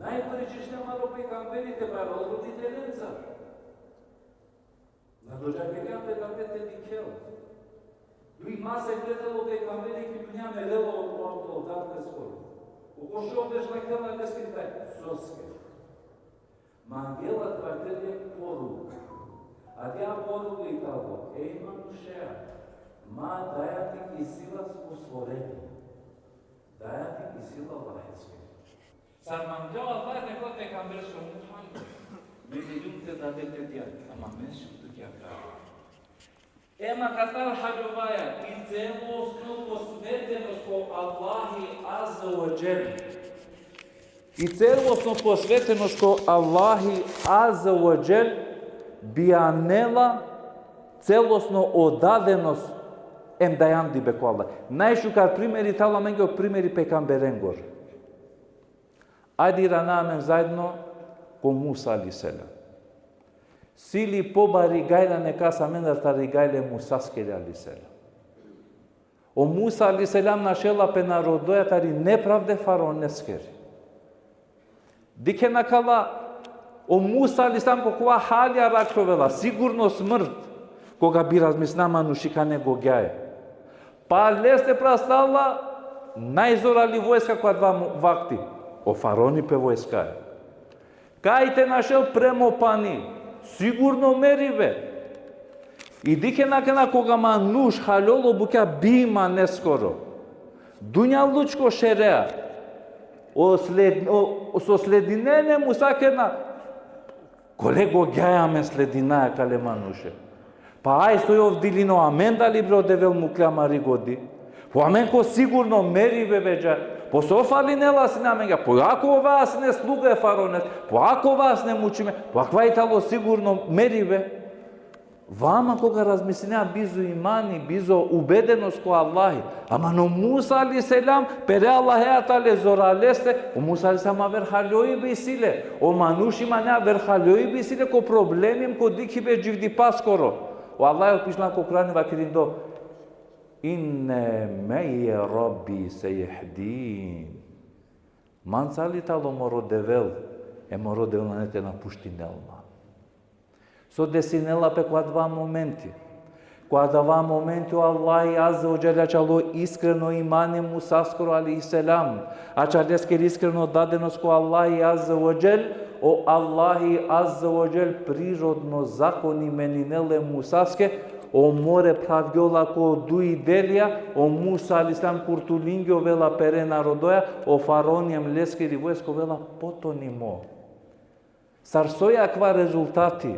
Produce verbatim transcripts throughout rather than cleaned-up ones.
Najgori češlja amaro pejgamberi te barol roditelenca. Na dođakergja pejgamberi te dikhel. Duj masek letelo pejgamberi ki dunja, merelo o, o, o dad leskoro. O košo bešlakela leske taj. Soske? Mangela te vakerel jekh poruka. Adija poruka i tano: Ej manušeja, ma daja ti isi la o stvorenje. Daja ti isi la Allaheske. Sar mangela Allah te vakerel pejgambereske: Muhammed, me diljum te dade te dija, ama me šun tut akava. Ema katar haljovaja, i celosno posvetenost ko Allahi Azze ve Dželle. I celosno posvetenost ko Allahi Azze ve Dželle bijanela celosno odadenost em dajandibe ko Allah. Najšukar primeri tano amenge o primeri pejgamberengoro. Ajde irana amen zaedno ko Musa alejhi selam. Isi li pobari gajla nekas amendar tari gajla e Musaskeri alejhi selam? O Musa alejhi selam našela pe narodoja tari nepravda e faraoneskeri. Dikhen akala, o Musa alejhi selam ko kova hali arakhovela, sigurno smrt, koga bi razmislinea manušikane gogjaja. Pa leste prastala najzorali vojska ko adava mo-, vakti. O faraoni pe vojskaja. Kaj te našel premo pani, sigurno meribe. I dikhen akana koga manuš haljola o bukja bi imaneskoro. Dunjalučko šerea. O sled-, o, o so sledinena e Musaske na, kole gogjaja amen sledinaja akale manuše. Pa aj so ov dilino, amen dali bre o Devel mukhlja amari godi? Po amen ko sigurno meribe bedža. Po so falinela sine amenge? Po akava sine sluga e faraones, po akava sine mučime, po akava i tano sigurno meribe. Vama koga razmislinea bizo imani, bizo ubedenost ko Allahi. Ama o Musa alejhi selam, pere Allaheja tale zoraleste, o Musa alejhi selam aver haljoibe isi le. O manuš imanea aver haljoibe isi le ko problemi, ko dikhibe dživdipaskoro. O Allah o pišna ko Kurani vakerindo: Inne me'ije Rabbi sejehdin. Mancar i tano moro Devel, e moro Devel nane te napuštinel ma. So desinela pe ko adava momenti? Ko adava momenti o Allahi Azze ve Dželle ačhalo iskreno imani Musaskoro alejhi selam, ačhal leskeri iskreno dadenost ko Allahi Azze ve Dželle, o Allahi Azze ve Dželle prirodno zakoni meninela e Musaske, o more phravgjola ko duj delija, o Musa alejhi selam kurtulingjovela pere narodoja, o faraoni em leskeri vojska ovela potonimo. Sar soj akava rezultati?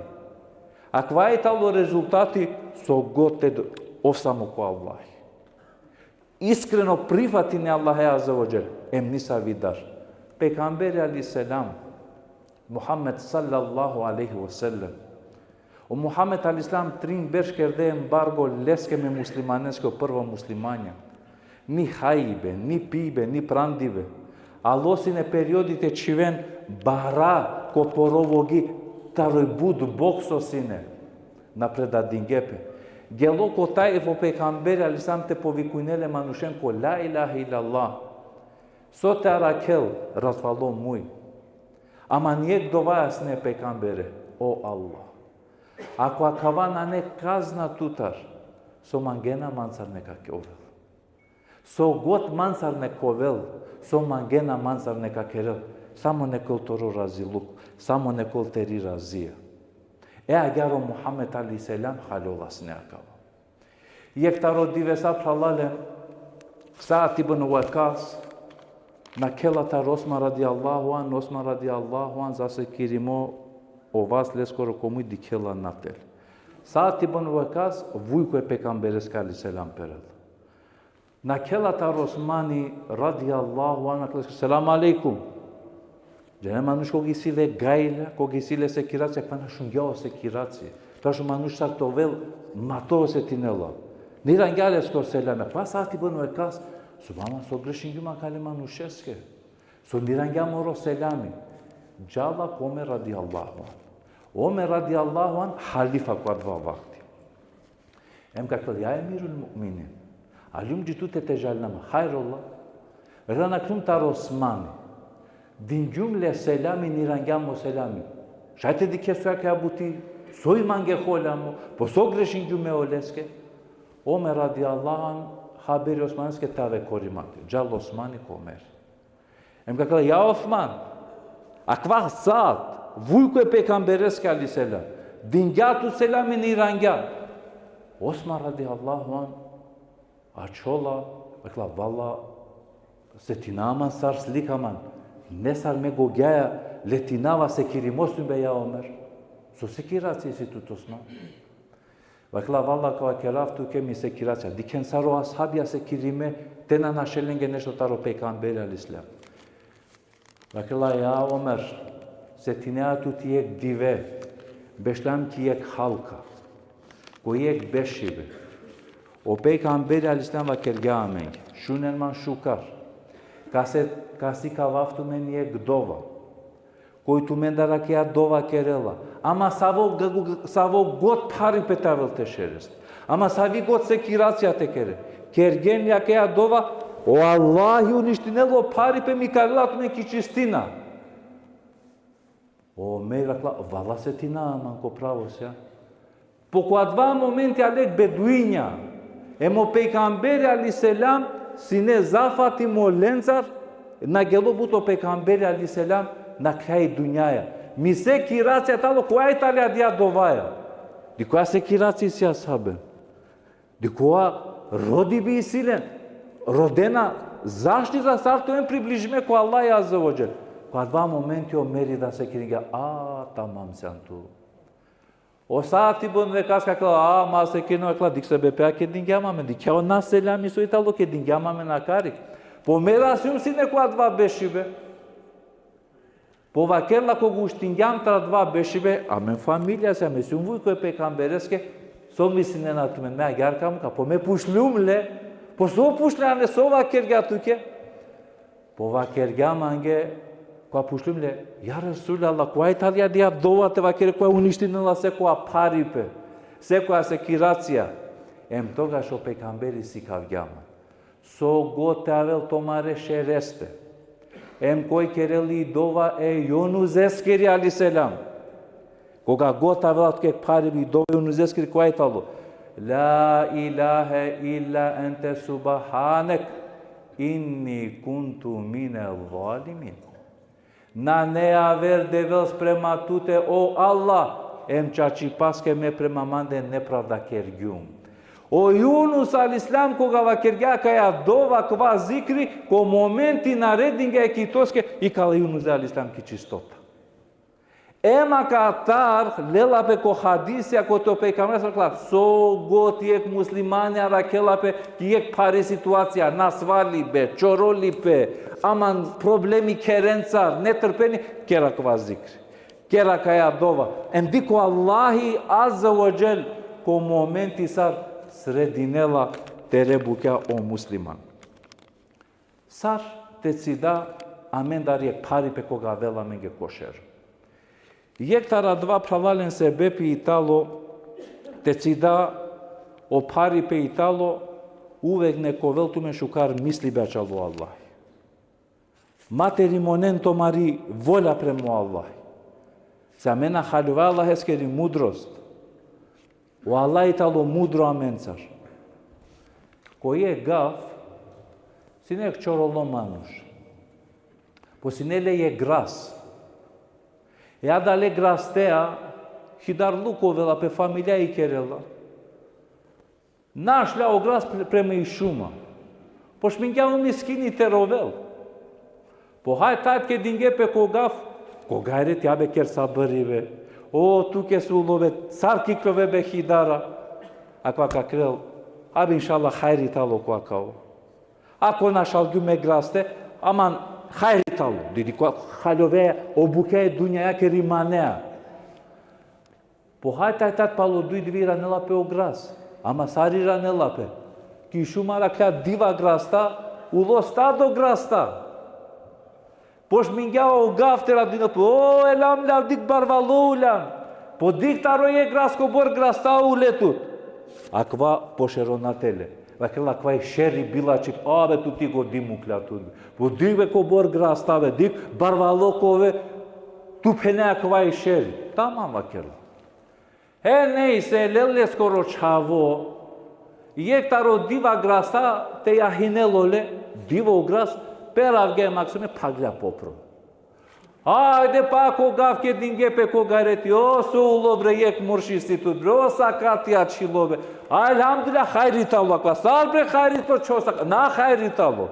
Akava i tano rezultati so god te do-, ov samo ko Allahi. Iskreno prifatini Allahe Azze ve Dželle, em nisavi dar. Pejgamberi alejhi selam, Muhammed sallallahu alejhi ve sellem. O Muhammed alejhi selam trin berš kerde embargo leske em e muslimaneske, o prvo muslimanja. Ni hajbe, ni pibe, ni prandibe. Alo sine periodi te čhiven bara ko porovogi, taro but bokso sine. Na predadingje pe. Gelo ko Taif o pejgamberi alejhi selam te povikujnel e manušen ko la ilahe illallah. So te arakhel, ratvalo muj. Ama ni jekh dova sine e pejgambere: O Allah, ako akava nane kazna tutar, so mangena mancar neka ovel. So god mancar neka ovel, so mangena mancar neka kerel, samo neka ol toro raziluk, samo neka ol teri razija. E agjaar o Muhammed alejhi selam haljola sine akava. Jekh taro divesa, phralalen, Saad ibn Vakas nakhela taro Osman radijallahu anh, Osman radijallahu anh zasekirimo, o vas leskoro ko muj dikhela natel. Saad ibn Vakas, vujko e pejgambereske alejhi selam perel. Nakhela taro Osmani radijallahu anh, nakhela: Selam alejkum. Džane manuš koga isi le gajla, koga isi le sekiracija, akava na šungja o sekiracija. Taš o manuš sar te ovel, ma to osetinela. Na irangja leske o selami. Akava Saad ibn Vakas: Subhanallah, so grešingjum akale manušeske? So na irangja moro selami? Džala ko Omer radijallahu anh. Omer radijallahu anh, halifa ko adava vakti. Em ka vakerel: Ja Emirul Mu'minin, aljum dži tute te žalinav ma? Hajrola? Vakerela: Nakhljum taro Osmani. Dingjum le selami, ni rangjam o selami. Šaj te dikhe so akaja buti, soj mange holamo, po so grešingjum me oleske. Omer radijallahu anh, haberi Osmaneske te ave korimat. Džal Osmani ko Omer. Em ka kela, ja Osman, akava sat, vujko e pejgambereske alejhi selam, dingja tut selami, ni rangja. Osman radijallahu anh, ačhola, rekla, valla, setinava man sar slika man, nesar me gogjaja letinava, sekirimo sijum be, ja Omer. So sekiracija isi tut, Osman? Rekla, valla, ka vakerav tuke mi sekiracija. Dikhen sar o ashabija sekirime, te na našel lenge nešto taro pejgamberi alejhi selam. Rekla, ja Omer, setinea tut jekh dive, bešlam ki jekh halka, ko jekh bešibe. O pejgamberi alejhi selam vakergja amenge, šunen man šukar. Ka se, ka sikavav tumen jekh dova. Koj tumendar akaja dova kerela, ama savo g-, g-, savo god pharipe te avel te šereste, ama savi god sekiracija te kere, kergjen li akaja dova, o Allahi uništinela o pharipe, em ikarela tumen ki čistina. O Omer rekla, valla setinava man, ko pravo sijum. Po ko adava momenti ale jekh beduinja. Em o pejgamberi alejhi selam sine zafati mo lencar, na gelo but o pejgamberi alejhi selam na kraj dunjaja. Mi sekiracija tano, koja i tali adaja dovaja? Dikh koja sekiracija isi ashabe. Dikh koja rodibe isi len. Rodena zaštita sar te oven približime ko Allahi azze ve dželle. Ko adava momenti o Omeri da sekiringja, a, tamam sijum tu. O Saad ibn Vekas ka kela, a, ma sekirno, ka kela, dikh sebepi kedingjam amen, dikh o na selami so i talo, kedingjam amen akari. Po mera sijum sine ko adava bešibe. Po vakerela, koga uštingjam taro adava bešibe, amen familija sijum, amen sijum vujko e pejgambereske, so mislinena tumen, me agjaar ka muka, po me pučljum le, po so pučljan le, so vakergja tuke? Po vakergja mange, koga pučljum le, ja Resulallah, koja i tali adaja dova te vakere, koja uništinela sekoja pharipe, sekoja sekiracija. Em togaš o pejgamberi sikavgja man. So god te avel tumare šereste. Em koj kerela i dova e Junuseskiri alejhi selam. Koga god te avela tuke pharipe, i dova e Junuseskiri koja i talo? La ilahe illa ente subhanek, inni kuntu mine zalimin. Nane aver devel sprema tute, o Allah, em čačipaske me prema mande nepravda kergjum. O Junus alejhi selam koga vakergja akaja dova, akava zikri, ko momenti naredingja e kitoske, ikala Junus alejhi selam ki čistota. Em akatar lela pe ko hadisija kote o pejgamberi rekla, so god jekh muslimani arakhela pe ki jekh phari situacija, nasvalibe, čorolipe, aman problemi kherencar, netrpeni, ker akava zikri. Ker akaja dova. Em dikh o Allahi azze ve dželle ko momenti sar sredinela tere bukja o musliman. Sar te cida amendar jekh pharipe koga avela amenge ko šero. Jekh taro adava, phralalen, sebepi i talo te cida o pharipe i talo, uvek nek ovel tumen šukar mislibe ačhalo Allah. Ma te rimonen tumari volja prema o Allah. Se amen na haljovaja Allaheskeri mudrost. O Allah i talo mudro amencar. Ko jekh gav sine jekh čorolo manuš. Po sine le jekh gras. E adale grastea hidarluk ovela pe, familija ikerela. Našla o gras pre-, prema i šuma. Pošmingja o miskini te rovel. Po hajt, hajt, kedingje pe ko gav, ko gajreti, abe, ker sabri be. O, tuke so ulo be, sar ka iklove be hidara. Akava ka kerel, abe, inšallah, hajri talo ko akava. Ako našalgjum e graste, aman hajri talo. Didi, ko haljove o bukja e dunjajakeri manea. Po hajt, hajt, hajt, palo duj dive iranela pe o gras. Ama sar iranela pe? Ki šuma arakhla diva grasta, ulo stado grasta. Pošmingja o gav te radinel pe, o, elhamdulillah, dikh, barvalo uljan. Po dikh, taro jekh gras kobor grasta ule tut. Akava pošeronate le. Vakerela: „Kava i šeri bilačik, ave tu ti godi muklja tu. Bu dikh be kobor grastave, dikh barvalo ka ove, tu phene kava i šeri.” Tamam, vakerela. E, nejse, lel leskoro čhavo, jekh taro diva grasta te jahinel ole, divo grast, peravge maksume, phaglja popro. Ajde pa ko gavke, dinge pe ko gajreti, o so ulo bre, jekh murši si tut bre, o sakati ačhilo be. Elhamdulillah, hajri talo akava, sar bre hajri to čho sa-, na hajri talo.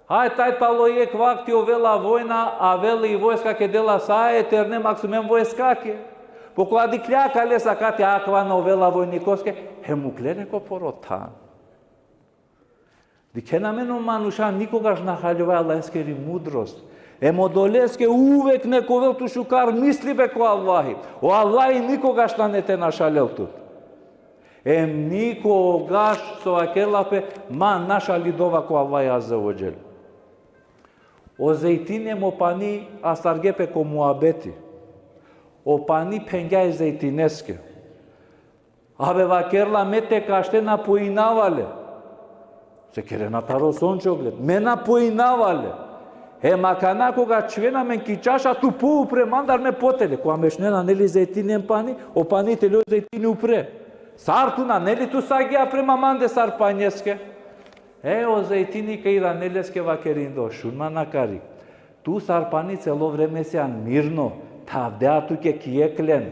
Haj taj palo jekh vakti ovela vojna, avela i vojska, ke dela sa e terne maksumen vojskake. Po kola dikhlja kale sakati, akava na ovela vojnikoske, hem mukhle le ko poro than. Dikhena amen o manuša nikogaš na haljovaja Allaheskeri mudrost. Em odoleske uvek nek ovel tu šukar mislibe ko Allahi. O Allahi nikogaš nane te našalel tut. Em nikogaš, so vakerela pe, ma našali dova ko Allahi Azze ve Dželle. O zejtini em o pani astarge pe ko muabeti. O pani phengja e zejtineske: „Abe”, vakerela, „me te kašte na poinava le. Se kerena taro sončoglet. Me na poinava le. Hem akana koga čhivena amen ki čaša, tu po upre mandar, me potele.” Koga mešinena, neli, zejtini em pani, o pani tele o zejtini upre. „Sar tu na, neli, tu sagja prema mande sar panjeske?” E, o zejtini ka iranel leske, vakerindo: „Šun man akari. Tu sar pani celo vreme sian mirno, thavdea tuke ki jekh len.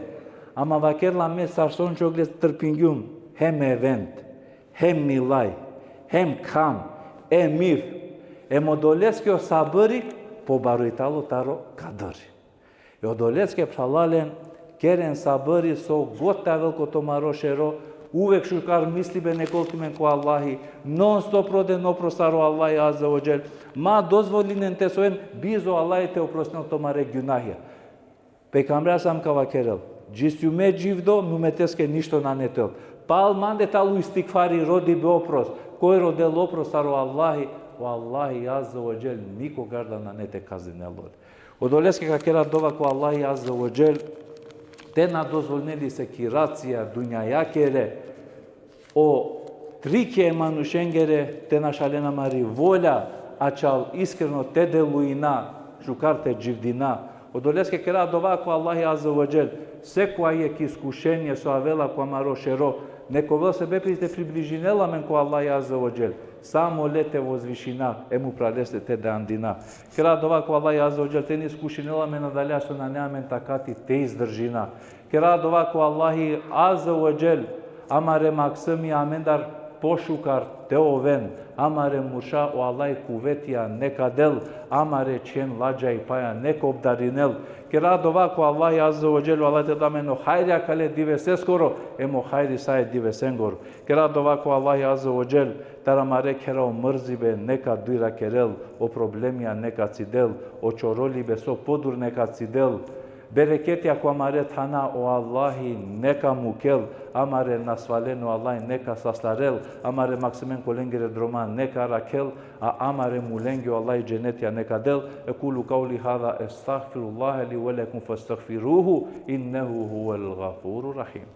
Ama”, vakerela, „me sar sončoglet trpingjum hem evend, hem milaj, hem kham, hem iv. Em odoleske o sabri pobaro i talo taro kadri.” E odoleske, phralalen, keren sabri so god te avel ko tumaro šero, uvek šukar mislibe nek ovel tumen ko Allahi, non stop roden oprost taro Allahi Azze ve Dželle. Ma dozvolinen te soven bizo Allahi te oprostinel tumare gjunahja. Pejgamberi sam ka vakerel: „Dži siume dživdo, mi umeteske ništo nane te ovel. Pal mande te al o istigfari, rodi be oprost. Koj rodel oprost taro Allahi, o Allahi Azze ve Dželle nikogaš da nane te kazninel ole.” Odoleske ka kera dova ko Allahi Azze ve Dželle te na dozvolinel i sekiracija dunjajakere, o trikija e manušengere te našalen amari volja, ačhal iskreno te delujina, šukar te dživdina. Odoleske kera dova ko Allahi Azze ve Dželle, sekoja jekh iskušenje so avela ko amaro šero, nek ovel sebepi te približinel amen ko Allahi Azze ve Dželle. Samo le te vozvišina, em upral leste te dandina. Kera dova ko Allahi Azze ve Dželle te na iskušinel amen adalea so nane amen takati te izdržina. Kera dova ko Allahi Azze ve Dželle, amare maksumi amendar pošukar te oven, amare murša o Allahi kuvetija neka del, amare čhen ladžajpaja neka obdarinel. Kera dova ko Allahi Azze ve Dželle, o Allahi te da amen o hajri akale diveseskoro, em o hajri sa e divesengoro. Kera dova ko Allahi Azze ve Dželle, taro amare khera o mrzibe neka dujra kerel, o problemija neka cidel, o čorolibe so podur neka cidel. Bereketija ko amare thana o Allahi neka mukel, amare nasvalen o Allahi neka saslarel, amare maksumen ko lengere droma neka arakhel, a amare mulenge o Allahi dženetija neka del. أقول قولي هذا أستغفر الله لي ولكم فاستغفروه إنه هو الغفور الرحيم.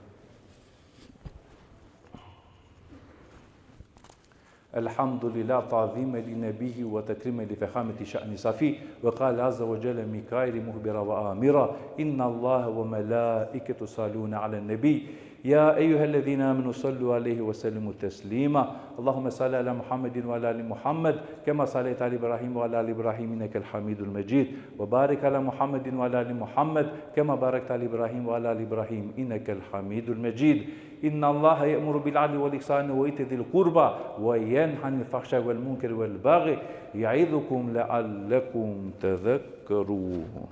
الحمد لله تعظيما لنبيه وتكريما لفخامة شأن صفيه. وقال عز وجل من قائل مخبرا وآمرا: إن الله وملائكته يصلون على النبي، يا أيها الذين آمنوا صلوا عليه وسلموا تسليما. اللهم صل على محمد وعلى آل محمد كما صليت على إبراهيم وعلى آل إبراهيم إنك الحميد المجيد. وبارك على محمد وعلى آل محمد كما باركت على إبراهيم وعلى آل إبراهيم إنك الحميد المجيد. إن الله يأمر بالعدل والإحسان وإيتاء ذي القربى وينهى عن الفحشاء والمنكر والبغي يعظكم لعلكم تذكرون.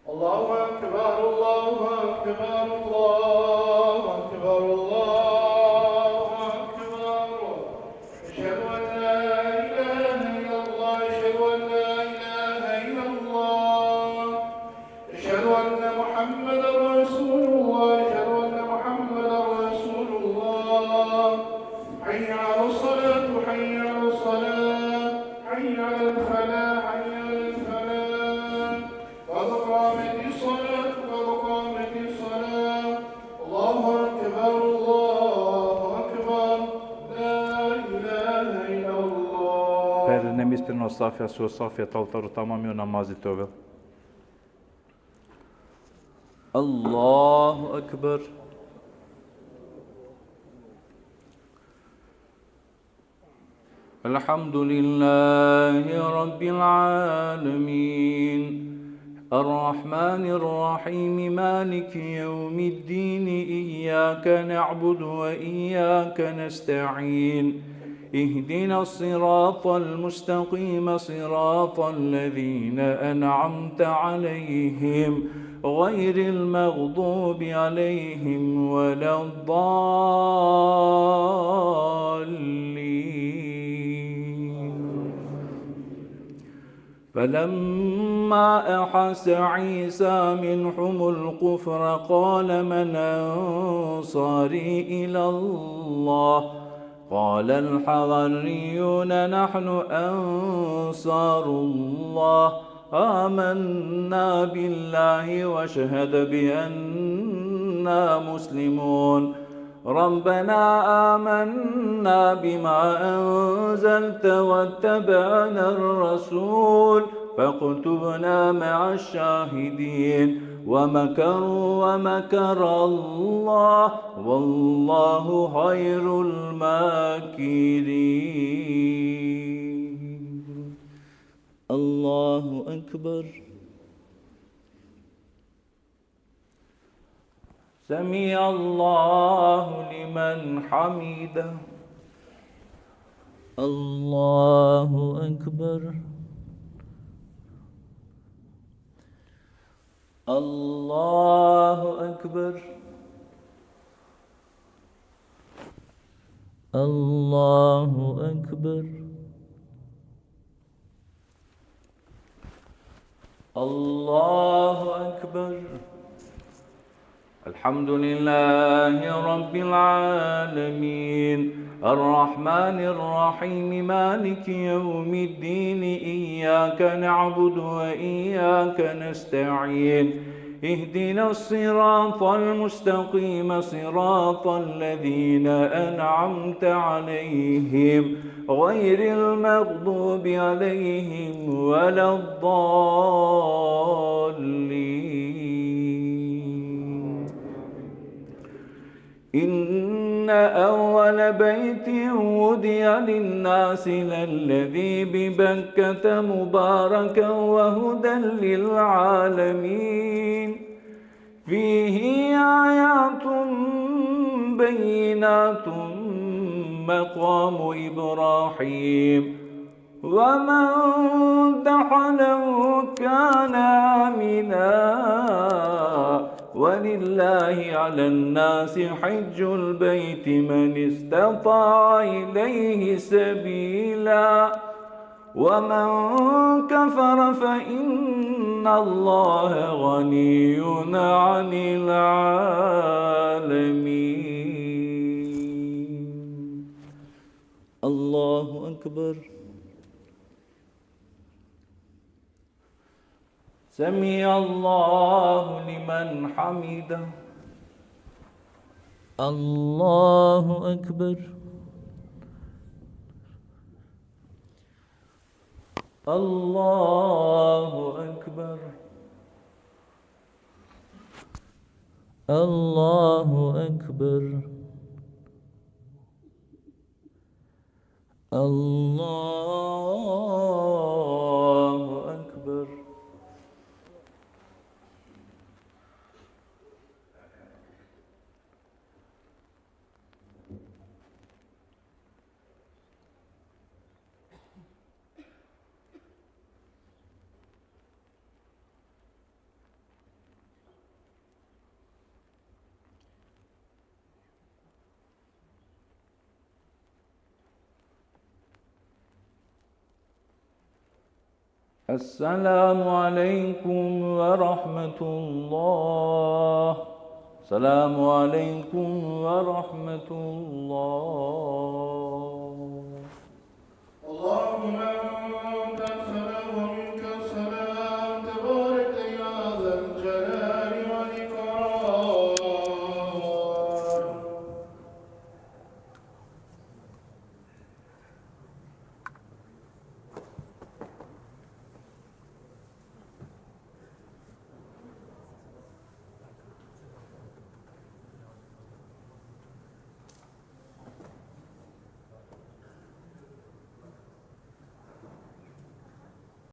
الله أكبر، الله أكبر، الله أكبر، الله أكبر. أشهد أن لا إله إلا الله، أشهد أن لا إله إلا الله. أشهد أن محمدا رسول الله، أشهد أن محمدا رسول الله. حي على الصلاة، حي على الصلاة، حي على الفلاح، حي على الفلاح. قد قامت الصلاة، قد قامت الصلاة. الله أكبر، Safja su safja, te oltaru tamami o namazi te ovel. Allahu Ekber. الحمد لله رب العالمين. الرحمن الرحيم. مالك يوم الدين. إياك نعبد وإياك نستعين. اهدنا الصراط المستقيم. صراط الذين أنعمت عليهم غير المغضوب عليهم ولا الضالين. فلما أحس عيسى منهم الكفر قال من أنصاري إلى الله؟ قال الحواريون نحن أنصار الله، آمنا بالله واشهد بأنا مسلمون. ربنا آمنا بما أنزلت واتبعنا الرسول فاكتبنا مع الشاهدين. ومكروا ومكر الله والله خير الماكرين. الله أكبر. سمع الله لمن حمده. الله أكبر. الله أكبر. الله أكبر. الله أكبر. الحمد لله رب العالمين. الرحمن الرحيم. مالك يوم الدين. إياك نعبد وإياك نستعين. اهدنا الصراط المستقيم. صراط الذين أنعمت عليهم غير المغضوب عليهم ولا الضالين. إن أول بيت وضع للناس للذي ببكة مباركا وهدى للعالمين. فيه آيات بينات مقام إبراهيم ومن دخله كان آمنا. ولله على الناس حج البيت من استطاع إليه سبيلا. ومن كفر فإن الله غني عن العالمين. الله أكبر. سمع الله لمن حمده. الله أكبر. الله أكبر. الله أكبر. الله أكبر. السلام عليكم ورحمة الله. السلام عليكم ورحمة الله.